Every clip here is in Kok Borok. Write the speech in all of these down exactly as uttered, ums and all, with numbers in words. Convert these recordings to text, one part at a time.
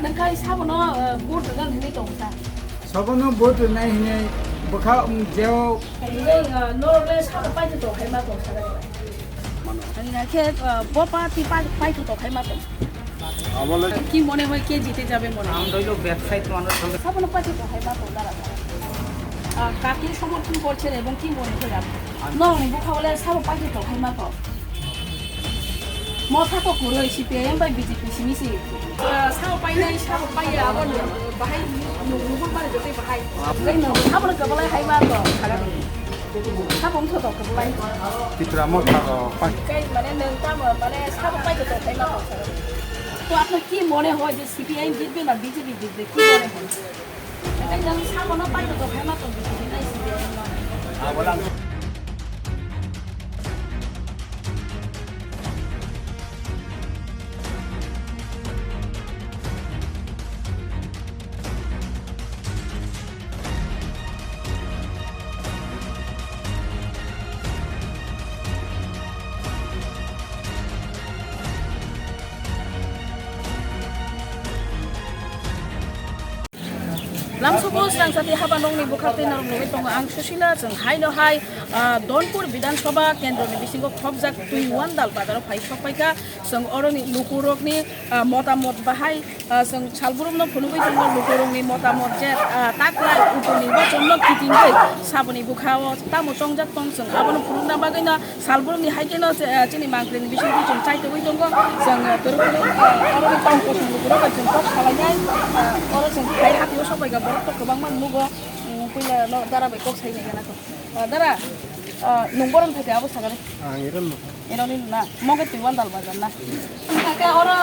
Nang khai sabono, eh, vote rwna hinwi tong sa. Sabono vote rwnai hinwi bwkha, um, jeo. Nang, eh, norok le sabo paithato khai ma tong sa. Nang khe, eh, bo party pai-, paithato khai ma tong. Abo le কি মনে হয় কে জিতে যাবে মনে হয়? আমরা হইলো ব্যবসায়িক মানুষ, আমরা সাবন পাঁচে তো হয় বাপ দাঁড়া। আহ, কাকে সমর্থন করছেন এবং কি মনে হয় আপনার? নং বুখাওয়ালে সাবো পাঁচে তো হয় বাপ। Motha to kuroi C P I M bai B J P simi si. Ah, sao pai nai, sao pai ya, abo no, bahai no, no, no, pai jote bahai. Ngai no, abo no kabalai hai ma to, saga ni. Sao bong to to kabalai. Tipra Motha ro, pai. Kai mane nang ta mo, mane sao pai to to kai ma to, saga ni. To apnar ki mone hoy je C P I M jitbe na B J P jitbe, ki mone hoy? Kai nang sao no pai to to kai ma to, B J P nai C P I M no. Ah, bolang. Lamsugo srangsati haba nokni bwkhak tei norok nugwi tongo ang Susila. Chwng haino hai, ah, Donpur Bidhan Sabha kendroni bisingo khopjak Twiwandal bazaro phai sokpaikha. Chwng oroni lukurokni, ah, motamot bahai, ah, chwng salbrumno phunugwi tongo lukurokni motamot je, ah, taklai upo nirbachonno kitingwi saboni bwkhao tamo chongjak tong, chwng abono phunukna bagwino Salbrumni hai kheno, eh, chini mangpili ni bisingtwi chwng chaitugwi tongo. Chwng, eh, kwrwngkhe, eh, oro ni town kosong ni kwrwngkhe chwng kok salainai, eh, oro chwng hai hati o sokphaikha borok to kwbangma nugo. Mm, puila no dara bai kok sainai gana kho. Eh, dara, eh, nwng borom thai abo sagani. Ang ero no. Ero ni na, mo khe Twiwandal bazar na. Hingkha khe oro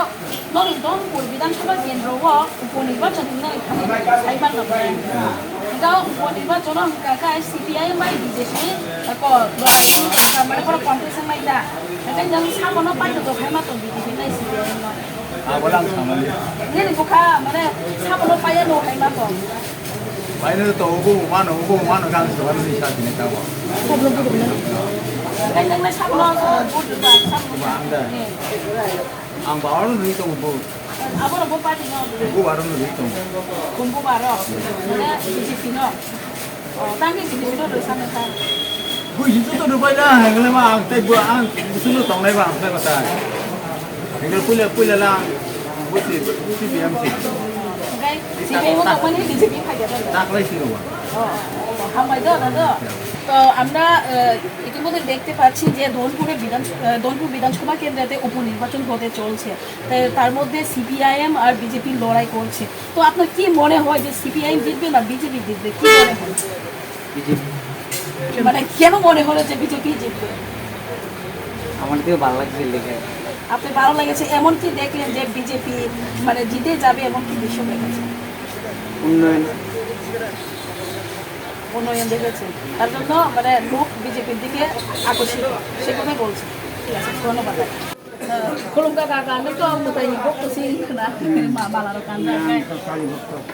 norok Donpur Bidhan Sabha Kendro o upo nirbachon hinwi thani sai manna bai. Hingkha o upo nirbachon o hingkha khe C P I M bai B J P ko, mane borok contest wng nai da. Hingkha nang sabono paithato khai ma tong B J P nai C P I M no. Abo lang samani. Nini bwkha mane sabono paiya no khai ma tong. Paino to ubo mano, ubo mano, gang se wani sa tini tawa. Problem problem na. Kai nang na sabno, uh, vote ba, sabno. Ba ang da. Ang ba oro nui tong bo. Abo ro bo party no. Bo aro nui tong. Kumbu baro. Mana B J P no. Oh, tangki B J P no do sabno sa. Bo isu to do bai da, ang le ma ang tai bo ang isu no tong nai ba ang tai ba tai. Hingke puila, puila lang, busi, busi B M C. Hingke C P I M o tongmani B J P phai khe tong. Taklai siro ba. Oh, hambai do, dado. তো আমরা, আহ, ইতিমধ্যে দেখতে পাচ্ছি যে ধনপুরে বিধান, আহ, ধনপুর বিধানসভা কেন্দ্রেতে উপনির্বাচন হতে চলছে। তো তার মধ্যে সিপিআইএম আর বিজেপি লড়াই করছে। তো আপনার কি মনে হয় যে সিপিআইএম জিতবে না বিজেপি জিতবে? কি মনে হয়? বিজেপি। মানে কেন মনে হলো যে বিজেপি জিতবে? আমার তো ভালো লাগছে লেখা। আপনি ভালো লেগেছে, এমন কি দেখলেন যে বিজেপি মানে জিতে যাবে, এমন কি দৃশ্য দেখেছেন? উন্নয়ন। উন্নয়ন দেখেছেন, তার জন্য মানে লোক বিজেপির দিকে আকর্ষিত, সে কথাই বলছি। ঠিক আছে, ধন্যবাদ। Khulumkha kaka, nwng to mwtaini bokto se wngkha na? Ma mala rok kanjak.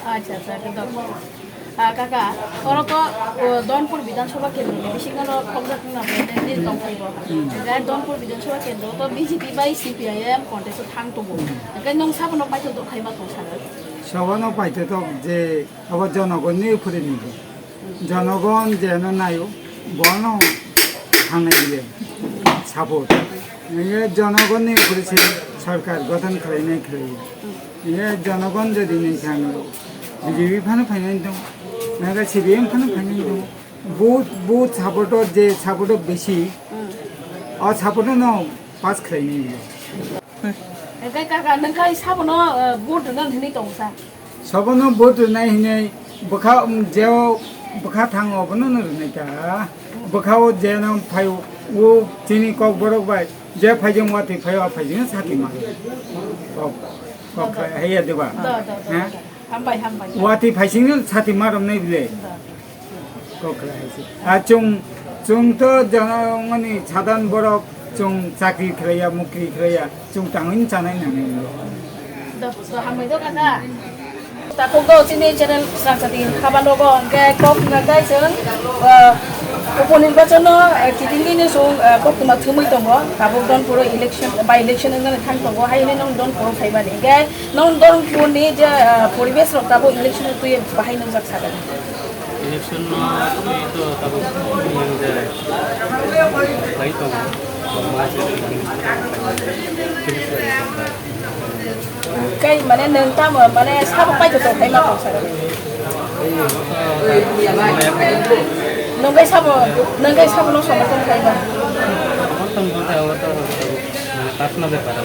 Acha, acha, khe dok. Ah, kaka, oro to, o, Donpur Bidhan Sabha Kendro ni bisingo no khokjak wngna nini tong phai bo. Gai Donpur Bidhan Sabha Kendro to B J P bai C P I M contest o thang tongo. Gai nwng sabono paithato khai ma tong sana? Sabono paithato je abo jonogonni phuri ni. Jonogon jeno naio, bono thangnai bile support. Nge jonogonni upore se sarkar gothon khlainai khlaiwi. Nge jonogon jodi nai thangno, B J P phano phainai tong, nge C P I M phano phainai tong. Both, both supporter je supporter besi, o supporter no pass khlainai bile. Hingke kaka, nwng khai sabono, eh, vote rwna hinwi tong sa? Sabono vote rwnai hinwi bwkha, um, jeo bwkha thango, abono no rwnai ta. Bwkha o jeno phaio, o chini kokborok bai je phaijak watwi phaio, a phaijak sati ma. Kok, kok hai ya diba? Do, do, do, Ha? do. Hambai, hambai. Watwi phaisingno sati ma romnai bile. Do. Kok khlai hai se. A chwng, chwng to jana wngmani sadharan borok, chwng chakri khlaiya, mukri khlaiya, chwng tangwi chanai nangni. Do, do, hambai do kaka. Takhuk do chini channel Srangsati Habanogo, hwnkhe kok wngkha khe chwng, uh, Upo nirbachono, eh, kitingni ni song, eh, koktwma thumwi tongo, tabuk Donpuro election, by election wngmani thang tongo, hai hwnwi nwng Donpuro phaimani. Hingkhe nwng Donpurni je, eh, poribesh rok tabuk election twi bahai nwngjak sakani. Election no twi to tabuk nwng je bai tongo. Kai mane nwng tamo mane sabo paito to khai ma tong sara. Nwng kai sabo, nwng kai sabo no somo tong khai ma. Personal bepar,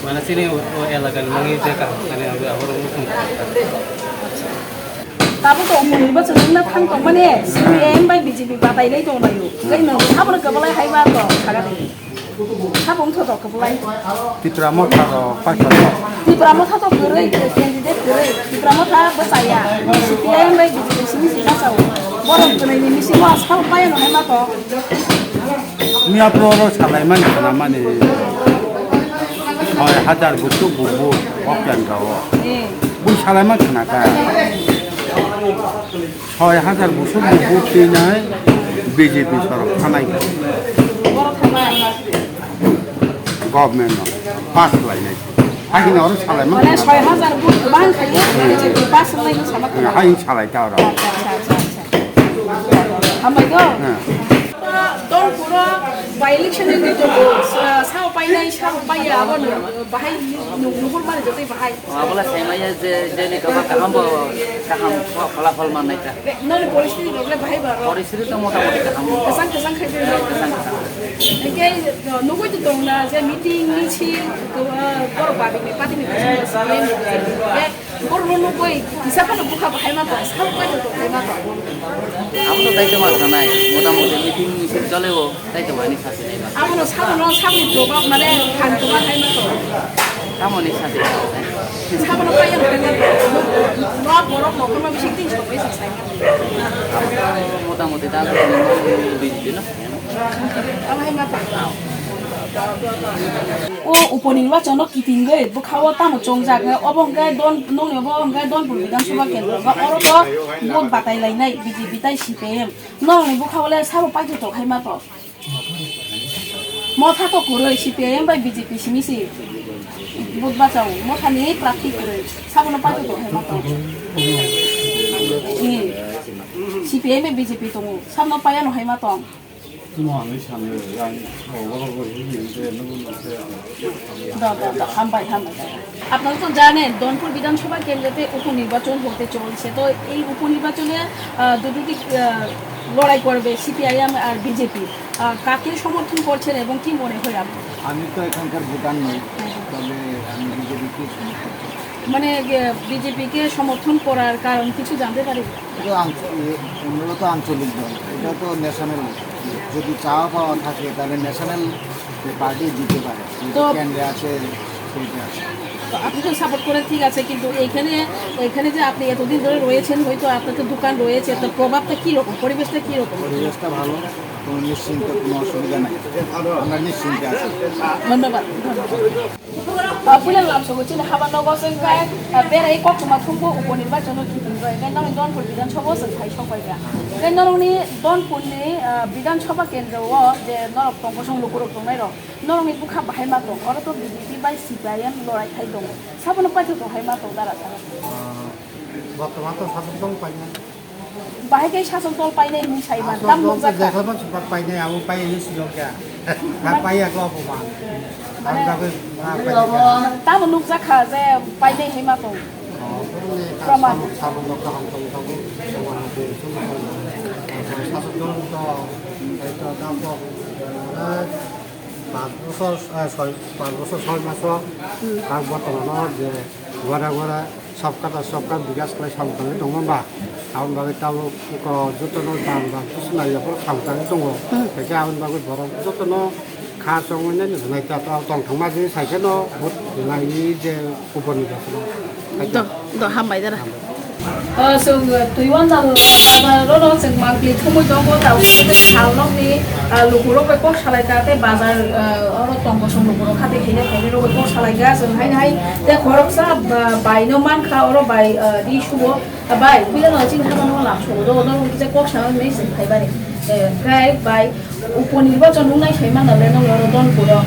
mane chini o elaka ni mangi je kaham sani abo abo rok muchung. Tabuk to umuni bwswk wngna thang tongmani C P I M bai B J P batai lai tong laio. Hwnkhe nwng sabono kwbwlai hai ba to saga de. Sabo wngtho to kwbwlai. Tipra Motha rok paikha rok. Tipra Motha to kwrwi, candidate kwrwi. Tipra Motha bwchaya. C P I M bai B J P simi si bachao. Borok kwrwini bisingo sabo paiano hai ma to. Miya pro ro salai mani khna mani. Hoi hajar busuk bubu o kendra o. Eh. Bui salai ma khna ka. Soi hajar busuk bo vote twi nai B J P sorok thanai. Borok thanai. Government no pass khlai nai. Haino oro salai ma. Mane soi hajar vote bang khai B J P pass khlai no sama. Haino salai ta oro. Acha, acha, acha, acha. Hambai do? Don puro by election ni to, sa, sa painai, sa paiya, abo bahai nung, nung, nung, mari jotai bahai. Abole saimaya je, je ni kaba kaham bo, kaham pho-, pholapol mannai ta. Noni poristiti rok le bahai ba rok? Poristiti to motamoti kaham. Kwchang kwchang khai twi rok. Kwchang kwchang. Hingke, uh, nugui to tong na je meeting, michil, uh, borok babik ni party ni bisingo se, borok no nugui kisa phano bukha bahai ma tong, sal pai to bahai ma tong. Amo to dai to ma thanai, motamoti meeting, michil chole o. Tai to ani sasi nai ba. Abono sabono saboni probab mane phan tuma hai ma to. Tamoni sasi nai. Sabono kaya hai ma to. Ba borok no kuma bising tin so bai sa sai ma. Motamoti ta B J P no. Ang hai ma to. O uponirbachon no kitingwi bwkhao tamo chongjak, obo hwnkhe Don, nongni obo hwnkhe Donpur Bidhan Sabha Kendro, ba oro to vote batai lainai B J P tai C P I M. Norokni bwkhao le sabo paithatok hai ma to. Motha to kwrwi, C P I M bai B J P simi se vote bachao. Motha ni prarthi kwrwi. Sabono paito to hai ma tong. Hmm. C P I M bai B J P tongo. Sabono paya no hai ma tong. Timo ang ni sani, ang, oh, wala wala, ini, ini, ini, ini, ini. Da, da, da, hambai, hambai. আপনারা তো জানেন, ধনপুর বিধানসভা কেন্দ্রেতে উপনির্বাচন হতে চলছে। তো এই উপনির্বাচনে, আহ, দুদিকে, আহ, লড়াই করবে সিপিআইএম আর বিজেপি। আহ, কাকে সমর্থন করছেন এবং কি মনে হয় আপনার? আমি তো এখানকার ভোটার নই, হ্যাঁ, হ্যাঁ। তবে আমি বিজেপিকে সমর্থন করি। মানে, আহ, বিজেপিকে সমর্থন করার কারণ কিছু জানতে পারি? এটা তো আঞ্চ-, এ, মূলত আঞ্চলিক দল, এটা তো ন্যাশনাল। যদি চাওয়া পাওয়া থাকে, তাহলে ন্যাশনাল পার্টি দিতে পারে, কিন্তু তো কেন্দ্রে আছে, সেইটা আছে। তো আপনি তো সাপোর্ট করেন, ঠিক আছে, কিন্তু এখানে, এখানে যে আপনি এতদিন ধরে রয়েছেন, হয়তো আপনার তো দোকান রয়েছে, তো প্রভাবটা কীরকম, পরিবেশটা কীরকম? পরিবেশটা ভালো, কোনো নিশ্চিন্তে কোনো অসুবিধা নাই, আমরা নিশ্চিন্তে আছি। ধন্যবাদ, ধন্যবাদ। Ah, puila lamsogo chini haba nogo se wngkha, ah, berai koktwma thumgo upo nirbachono kiting roi, hingkhe norokni Donpur Bidhan Sabha o chwng phai sok pai kha. Hingkhe norokni Donpurni, ah, Bidhan Sabha kendro o je norok tong kosong lukurok tongnai rok, norokni bwkha bahai ma tong, oro to B J P bai C P I M lorai khai tongo, sabono paithago hai ma tong dara sara. Ah, bortoman to sasak tong painai. Bahai khe sasok dol painai hinwi sai man, tamo nukjak kha. Jekha ba super painai, abo pai hinwi sijok ya. Ha pai ya kla bo man. Ang da bai ma pai ya. Tamo nukjak kha je painai hinwi ma tong. Oh, ni ka Praman. Sabo, sabo no kaham tong tong. Sabo no tong tong. Sasok dol to, to dam to. Pas bochor, eh, soi, pas bochor soi maso, hmm, ang bortomano je gora gora sabka ta sabka bikas khlai samung tangwi tongma ba, aboni bagwi tabuk jotono dan dan kisa naiya phuru samung tangwi tongo. Hmm. Hwnkhe aboni bagwi borok jotono kha chongwi nai nai ta tong thangma je sai kheno vote naiwi je upor ni jasno. Do, do, hambai dara. Hambai. Ah, chwng, ah, twi wanda bazar oro chwng mangpli thumwi tongo, tabuk tei sal nokni, ah, lukurok bai kok salai ka tei bazar, ah, oro tong kosong lukurok kha tei khaina khainai rok bai kok salai ka chwng haino hai tei khoroksa, ah, bai no mankha oro bai, ah, ri subo, ah, bai puila no chini hama no lam subo do no kisa kok salai nai chwng khai bari, eh, khai bai. Uponirbachon wngnai sai mano le nong oro Donpuro.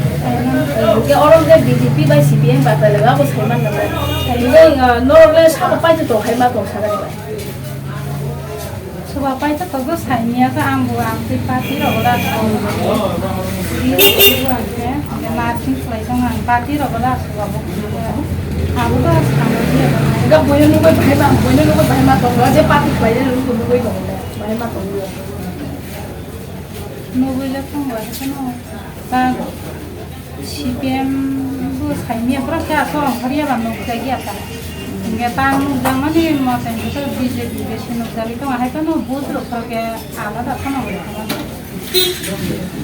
Hwnkhe oro le B J P bai C P M bai le abo sai mano le. Hwnkhe, ah, norok le sabo paithato khai ma tong sakani bai. Soba paithato go sai niya khe ang bo ang tei party rok da. Ang khe narsing khlai tong ang party rok da soba bo. Abo da sama niya. Ga boyo nugoi bahai ma, boyo nugoi bahai ma tong je party khlai le nugoi tong le. Bahai ma tong le. Nugui le thang bai kheno ta C P M bo saimya pura khe aswk ongkhorya ba nukjagya ta. Hingke ta nukjakmani mote hingke to B J P besi nukjagwi tongo, hai phano booth rok phano khe alada phano bai kheno.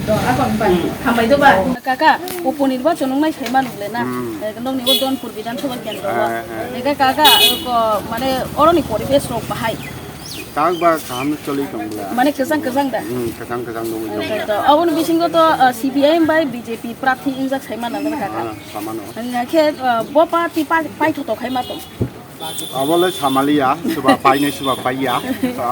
Do, akon bai, hambai do bai. Kaka, uponirbachon wngnai sai manuk le na? Hmm. Eh, nokni o Donpur Bidhan Sabha Kendro o. Eh, eh. Hingke kaka, ko, mane, oroni poribesh rok bahai. Tak ba kaham choli tong bla. Mane kwchang kwchang da? Hmm, kwchang kwchang nugwi tong. Oke, to, aboni bisingo to, uh, C P I M bai B J P prarthi wngjak sai mano na kaka? Ah, samano. Hwnga khe, uh, bo party pa-, paithoto khai ma tong? Abo le samaliya, suba painai suba paiya.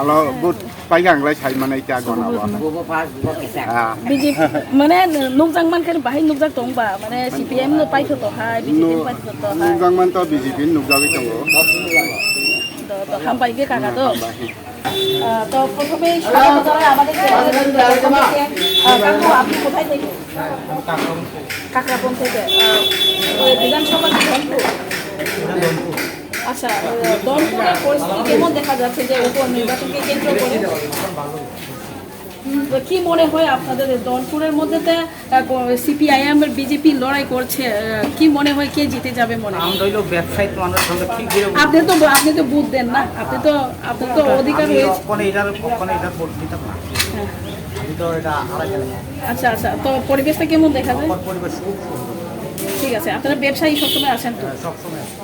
Alo bo paikha ang lai sai manai kya gona bo. Bo bo pa bo kisa. Ah. B J P, mane nukjak man khe bahai nukjak tong ba, mane C P I M no paithoto hai, B J P no paithoto hai. Nukjak man to B J P nukjagwi tongo. To, to, hambai khe kaka to. Hambai. আহ, তো প্রথমেই স্বাগত জানাই আমাদের চ্যানেলে। প্রথমে, আহ, কাকু, আপনি কোথায় থেকে? কাকরাপন থেকে। আহ, তো বিধানসভা কি ধনপুর? আচ্ছা, আহ, ধনপুরের পরিস্থিতি কেমন দেখা যাচ্ছে যে উপনির্বাচনকে কেন্দ্র করে? উম, তো কি মনে হয় আপনাদের এই ধনপুরের মধ্যে তে, আহ, ক-, সিপিআইএম আর বিজেপি লড়াই করছে, আহ, কি মনে হয় কে জিতে যাবে মনে হয়? আমরা হইলো ব্যবসায়িক মানুষ, আমরা কি করে আপনি তো, আপনি তো ভোট দেন না, আপনি তো, আপনার তো অধিকার আমি রয়েছে। ওখানে এটার, ওখানে এটার ভোট দিতাম না। হ্যাঁ। আমি তো এটা হারাই গেলাম। আচ্ছা, আচ্ছা, তো পরিবেশটা কেমন দেখা যায়? আমার পরিবেশ খুব সুন্দর। ঠিক আছে, আপনারা ব্যবসায়ী সবসময় আসেন তো? হ্যাঁ, সবসময় আসি।